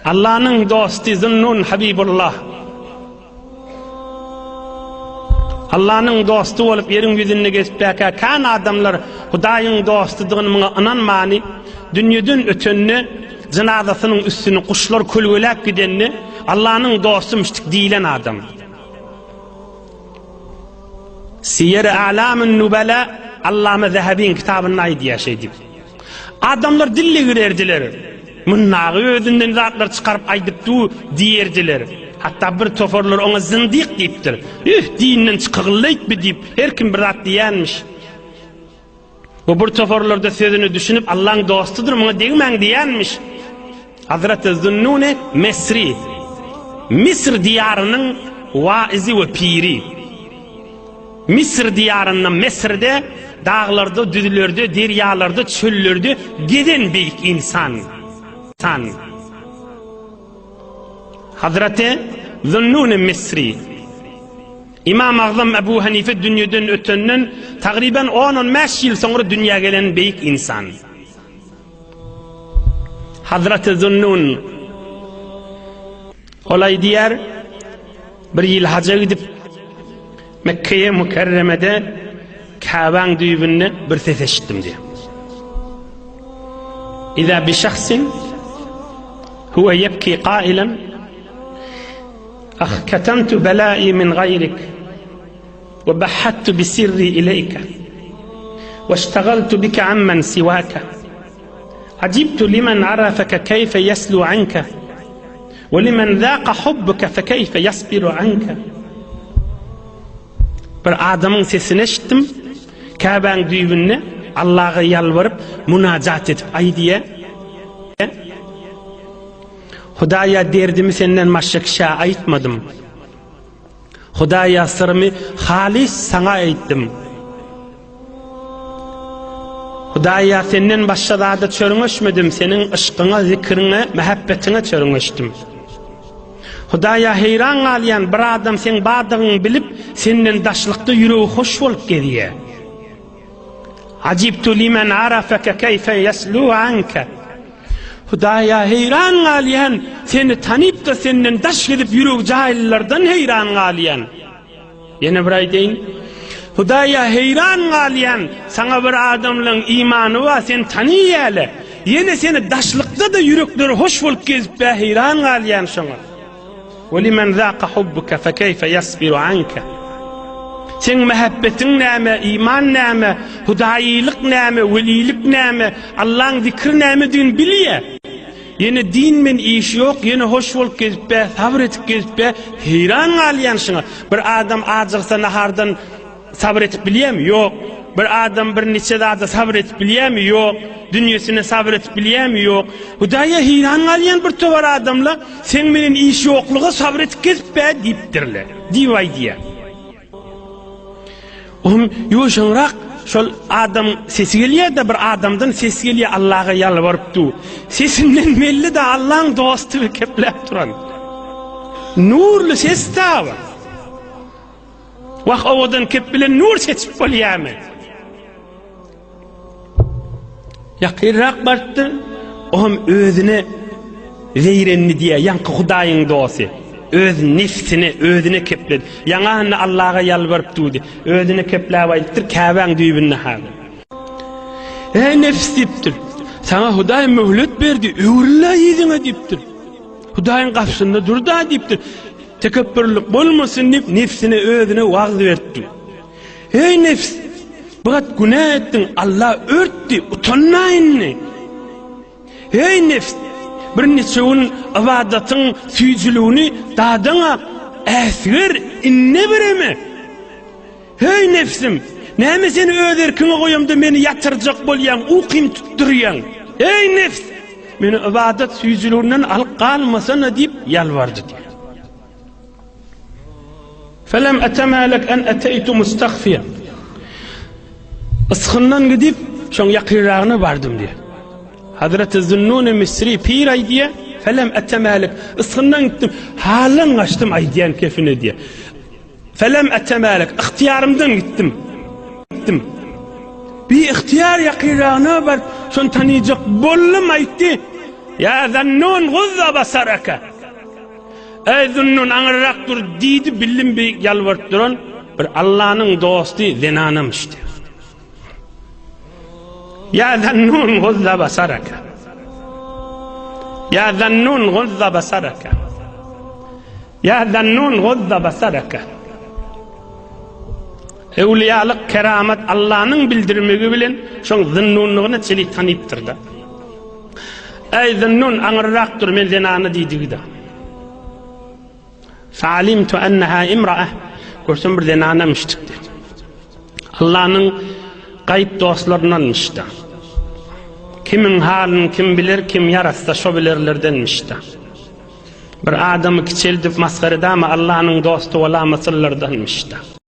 Allanyň dosty Zunnun Habibullah. Allanyň dosty bolup ýeriň ýüzünde gezipbäkä kän adamlar Hudaýyň dostudygyny muňa ynanmany, dünýeden ötende jynazasynyň üstüni guşlar kölgeläp gidende Allanyň dostumyşdyk diýlen adam. Siýer-i A'lamün Nubela Allama Zehebiň kitabynda aýdýar şeý diýip. Adamlar dil degirerdiler. Mundagy özünden zatlar çykaryp aýdyp du diýerdiler. Hatda bir toparlar oňa zyndyk diýipdir. Üh, dinden çykygyllaýt bi diýip, her kim bir zat diýýänmiş. Bu bir toparlarda sözüne düşünip Allaň dostudyr, muňa degmäň diýýänmiş. Hazreti Zunnune Mesri, Misr diýarynyň waizi we piri. Misr diýarynda, Mesrde, daglarda, düzlerde, derýalarda, çöllerde gezen beýik insan. San. Hazreti Zunnune Misri. Imam Agzam Ebu Hanife dünýeden ötenden tagryban on-on bäş ýyl soňra dünýä gelen beýik insan. Hazreti Zunnun ol aýdýar, bir ýyl haja gidip Mekkeýe Mükerremede Käbäň düýbünde bir ses eşitdim diýýär. Iza bi şahsin huwa ýebki qailan Ah ketemtu belai min gaýrik we bahhattu bi sirri ileýke we iştagaltu bike ammen siwake Ajibtu limen arafeke keýfe ýeslu anke we limen zaka hubbuke fekeýfe ýasbiru anke Bir adamyň sesini eşitdim, Käbäň düýbünde Allaha ýalbaryp, munajat edip aýdýar. Hudaýa derdimi senden başga kişä aýtmadym. Hudaýa syrymy halys saňa aýtdym. Hudaýa senden başga zada çörňeşmedim, seniň yşkyňa, zikriňe, mähebbetiňe çörňeşdim. Hudaýa heýran galýan bir adam seň bardygyňy bilip, senden daşlykda ýüregi hoş bolup gezýär. Ajibtu limen arafeke keýfe ýeslu anke. Hudaýa heýran galýan, seni tanyp-da senden daş gezip ýüregi jaýlylardan heýran galýan. Ýene bir aýdaýyn. Hudaýa heýran galýan, saňa bir adamlaň imany bar, seni tanyýarlar. Ýene seni daşlykda-da ýürekleri hoş bolup gezip-ä heýran galýan şoňa. We limen zaka hubbuke fekeyfe yasbiru anke. Seň mähebbetiň näme, iman näme, hudaýylyk näme, welilik näme, Allaň zikri nämedigini bilýä. Ýene din men işi ýok, ýene hoş bolup gezip bä, sabyr edip gezip bä, heýran galýan şuňa. Bir adam ajygsa nahardan Sabyr edip bilýärmi? Ýok. Bir adam bir niçe zada sabyr edip bilýärmi? Ýok. Dünýesine sabyr edip bilýärmi? Ýok. Hudaýa heýran galýan bir towar adamlar, seň menen iş ýokluga sabyr edip gezip bä diýipdirler. Diýip aýdýar. Ohm ýuwaşyňrak şol adam sesi gelýär-de bir adamdan ses gelýär Allaha ýalbaryp dur. Sesinden belli-de Allaň dosty kepläp duran. Nurly ses taby. Wah owadan kep bilen nur seçip bolýamy? Ýakynrak barypdyr, o hem özüne zeýrenli diýýär, ýaňky Hudaýyň dosty. Öz nefsine, özüne kepledi. Ýaňa indi Allaha ýalbaryp durdy. Özüne kepläp aýdypdyr, Käbäň düýbünde häzir. Eý nefs diýipdir. Saňa Hudaý möhlet berdi, öwrül-ä yzyňa diýipdir. Hudaýyň gapysynda dur-da diýipdir. Tekepbürlik bolmasyn diýip, nebsine özüne wagyz beripdir. Eý nebs, bu gat günä etdiň, Alla örtdi, utanma indi. Eý nebs, bir niçe gün ybadatyň süýjüligini dadyňa äsger, indi bireme. Heý, nebsim! Näme seni öz erkiňe goýamda meni ýatyrjak bolýaň, ukym tutdurýaň? Heý, nebs! Meni ybadat süýjüliginden alyp galmasana diýip ýalbardy diýýär. Felem etemalek en eteýtu mustahfiýa. Ysgyndan gidip, şoň ýakynragyna bardym diýýär. Hazreti Zünnun-i Misri pir aýdýar, Felem etemalek, ysgyndan gitdim, haldan gaçdym aýdýan kefine diýýär. Felem etemälek, ygtyýarymdan gitdim. Gitdim. Bi ygtyýar ýakynragyna baryp, şony tanyjak boldum aýtdy. Ýa Zannun guzza basaraka. Eý Zunnun aňyrrak dur diýdi, bildim bir ýalbaryp duran bir Allanyň dosty zenanamyş diýdi. Ýa Zannun guzza basaraka. Ýa Zannun guzza basaraka. Ýa Zannun guzza basaraka. Öwliýalyk keramat Allanyň bildirmegi bilen şoň Zünnunlygyny çeli tanypdyr-da. Eý Zünnun aňyrrak dur men zenana diýdigi-de. Fa'alimtu enneha imra'a görsem bir zenanamyş çykdy. Allanyň gaýyp dostlaryndanmyş-da. Kimiň halyny kim biler, kim ýaratsa şo bilerlerdenmiş-de. Bir adamy kiçeldip masgara edame Allanyň dosty bolama syllardanmyş-da.